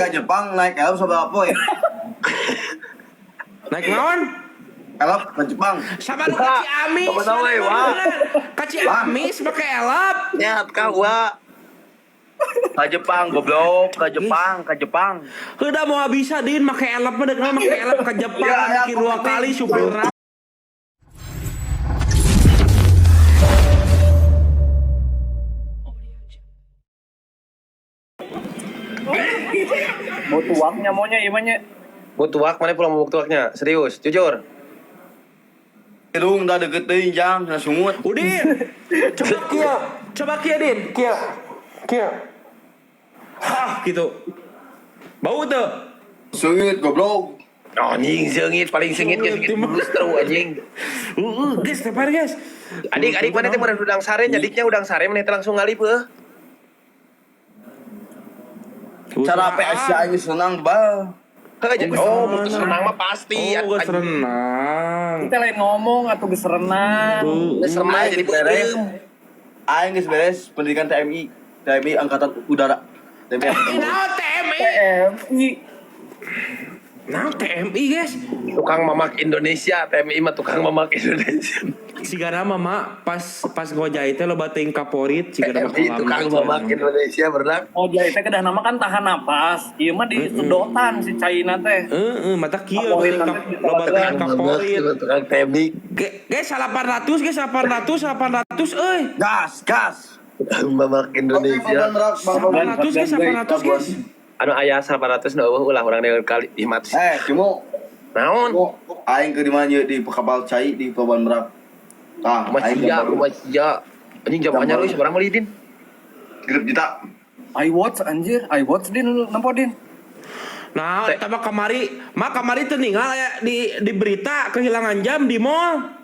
Ke Jepang naik elf sabaraha poe? Naik naon? Elf ke Jepang. Sama lu ka Ciamis. Sama-sama, mana Wak. bener. Ka Ciamis make elap. Nyat ka gua. Ke Jepang goblok, ke Jepang, ke Jepang. Udah mau bisa din make elap mah deuk make elap ke Jepang Ya, ya, mikir dua kali supirna. Mau tuaknya maunya ieu mah nya. Butuak mana pulang mau tuaknya? Serius, jujur. Hidung dah deket teuing jang, na sungut. Udin, coba kieu, coba kieu Din, kieu. Kieu. Hah, gitu. Bau tuh. Sungit goblok. Anjing seungit paling seungit ge seungit booster anjing. Guys, tepar guys. Adik adik mana teh mun udang sare nya adiknya udang sare mana teh langsung ngalip heuh. Cara PS aing senang bal. Heuh, oh, mutus renang mah pasti. Oh, geus renang. Kita lain ngomong atau geus renang. Geus renang jadi beres. beureum. Aing geus beres pendidikan TMI, TMI Angkatan Udara. TMI Angkatan Udara. Naon TMI? TMI. Naon TMI, guys? Tukang mamak Indonesia, TMI mah tukang mamak Indonesia. Sigana mama pas pas ngojai teh loba teuing kaporit sigana mah TMI tukang mamak Indonesia berenang. Oh jadi teh kedah nama kan tahan napas. Ieu mah di sedotan si China teh. Heeh, mata kieu loba Kaporit teuing nanti loba teuing kaporit. Tukang teknik, Guys, 800 guys, 800 800 euy. Gas, gas. tukang mamak Oke, Indonesia. Bang Merak, Bang Bang. 800 guys, 800 guys. Anu aya 800 nu eueuh ulah urang deui kali 500. Eh, Timo, Naon? Timo, aing ke di mana ye? Di kapal cai di Pelabuhan Merak. Tah, Kumaha aing sia, jam baru. kumaha sia. Anjing jam anyar euy sabarang meuli din. Grip juta. iWatch anjir, iWatch din lu nempo din. Nah, eta mah kamari, mah kamari teu ninggal aya di berita kehilangan jam di mall.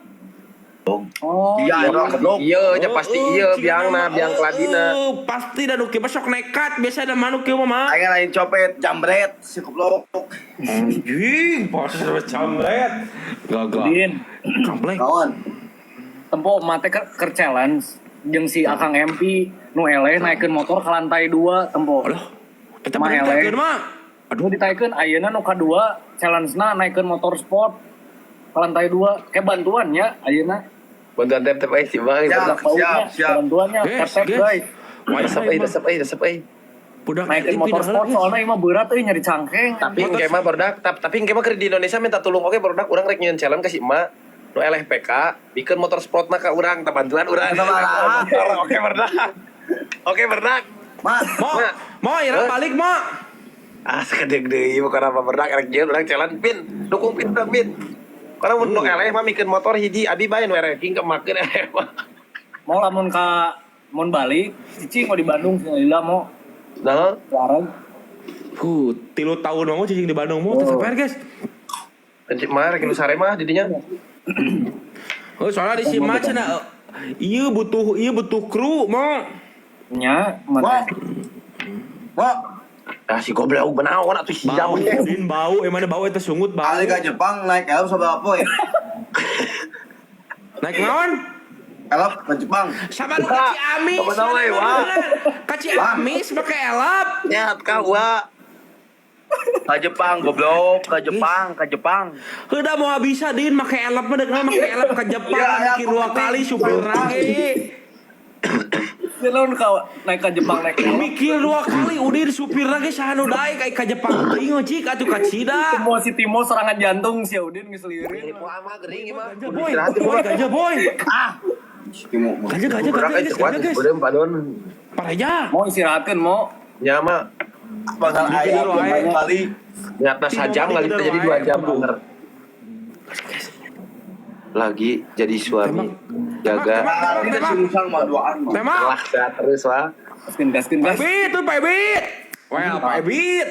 Oh. Iya, eta goblok. Iya, nya pasti iya biangna, biang keladina. Pasti da nu kieu mah sok nekat biasa da mah nu kieu mah. Mah. Aing lain copet, jambret, si goblok. Anjing, bos jambret. Gagal. Din, Komplek. Kawan. tempo mate ker challenge jeung si Akang MP nu eleh naikeun motor ke lantai 2 tempo. Aduh, eta Mah mah eleh. ditaikeun mah. Aduh ditaikeun ayeuna nu kadua challenge-na naikeun motor sport ke lantai 2 kayak bantuannya ayeuna. Bantuan tep tep euy si Bang. Ya. Budak baunya, siap, siap. Bantuannya Guys, tap tap guys. guys. Resep euy, resep euy, resep euy. Budak Naikin LIP motor dah sport guys. soalnya ieu mah berat euy nyari cangkeng. Tapi engke mah barudak, tapi engke mah keur di Indonesia minta tulung oke barudak urang rek nyieun challenge ka si emak. Nu LFPK, bikin motor sportna ka urang, tah bantuan urang. Oke barudak. Oke barudak. Ma, Mo, mo ira balik mo. Ah, sekedek deui bukan apa barudak rek nyieun urang challenge pin. Dukung pin urang pin. Karena mun nu eleh mah mikeun motor hiji abi bae nu ranking kemakeun eleh mah. Mau lamun ka mun balik, cicing mau di Bandung lila mau Nah, bareng. 3 tahun mau cicing di Bandung mo, teu sabar guys. Encik mah rek nu sare mah didinya. Oh, soalnya di si mah cenah ieu butuh kru mo. Nya, Ma. mah. Ma, Ah si goblok benaon atuh si Bau, jam. din bau, emang bau eta sungut bau. Ali ke Jepang naik elf sabaraha poe? Naik naon? Elf ke Jepang. Sama lu ka Ciamis. Sama-sama, mana Wak. bener. Ka Ciamis make elap. Nyat ka gua. Ke Jepang goblok, ke Jepang, ke Jepang. Udah mau bisa din make elap mah deuk make elap ke Jepang Ya, ya, mikir dua kali supirna ge. Lamun ka naik ke Jepang naik ke Mikir dua kali udin supirna ge saha nu daek ai ka Jepang teuing cik atuh ka Cida. Timo si Timo serangan jantung si Udin geus lieureun. Wah mah gering ieu mah. Ganja boy, boy ganja boy. Ah. Timo. Ganja ganja Berak ganja euy guys, kuat ganja guys. beureum padon. Pareja. Mau istirahatkeun mau. Nya mah Pasal ayam Tidur wae. kali. nyatna sajam kali teh jadi 2 jam bener. Lagi jadi suami jaga Nah, kita si Musang mah duaan mah. Tembak. lah sehat terus wah. Gaskeun gaskeun Pak gas. Ebit tuh Pak Ebit. Well, Pak Ebit.